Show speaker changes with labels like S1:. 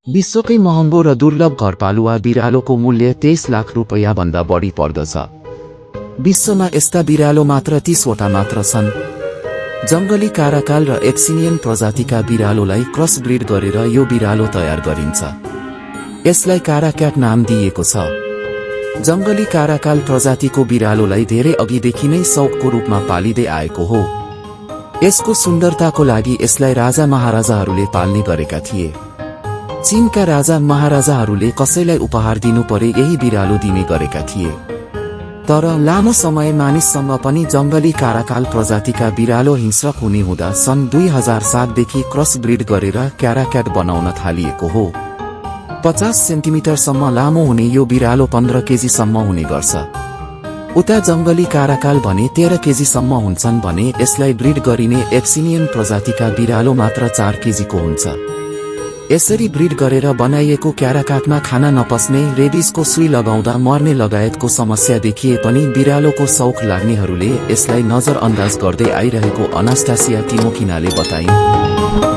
S1: विश्वकै महँगो र दुर्लभ घरपालुवा बिरालोको मूल्य 23 लाख रुपैयाँभन्दा बढी पर्दछ। विश्वमा यस्ता बिरालो मात्र 30 वटा मात्र छन्। जङ्गली काराकाल र एब्सिनियन प्रजातिका बिरालोलाई क्रस ब्रिड गरेर यो बिरालो तयार गरिन्छ। यसलाई काराक्याट नाम दिइएको छ। जङ्गली काराकाल प्रजातिको बिरालोलाई धेरै अघिदेखि नै शौकको रूपमा पालिँदै आएको हो। यसको सुन्दरताको लागि यसलाई राजा महाराजाहरूले पाल्ने गरेका थिए। चीनका राजा महाराजाहरूले कसैलाई उपहार दिनु परे यही बिरालो दिने गरेका थिए। तर लामो समय मानिससँग पनि जङ्गली काराकाल प्रजातिका बिरालो हिंस्रक हुने हुँदा सन् 2007 देखि क्रस ब्रिड गरेर क्याराक्याट बनाउन थालिएको हो। 50 सेन्टिमिटरसम्म लामो हुने यो बिरालो 15 केजीसम्म हुने गर्छ। उता जङ्गली काराकाल भने 13 केजीसम्म हुन्छन् भने यसलाई ब्रिड गरिने एब्सिनियन प्रजातिका बिरालो मात्र 4 केजीको हुन्छ। यसरी ब्रिड गरेर बनाइएको क्याराकाटमा खाना नपस्ने, रेबिसको सुई लगाउँदा मर्ने लगायतको समस्या देखिए पनि बिरालोको शौक लाग्नेहरूले यसलाई नजरअन्दाज गर्दै आइरहेको अनास्टासिया टिमोकिनाले बताइन्।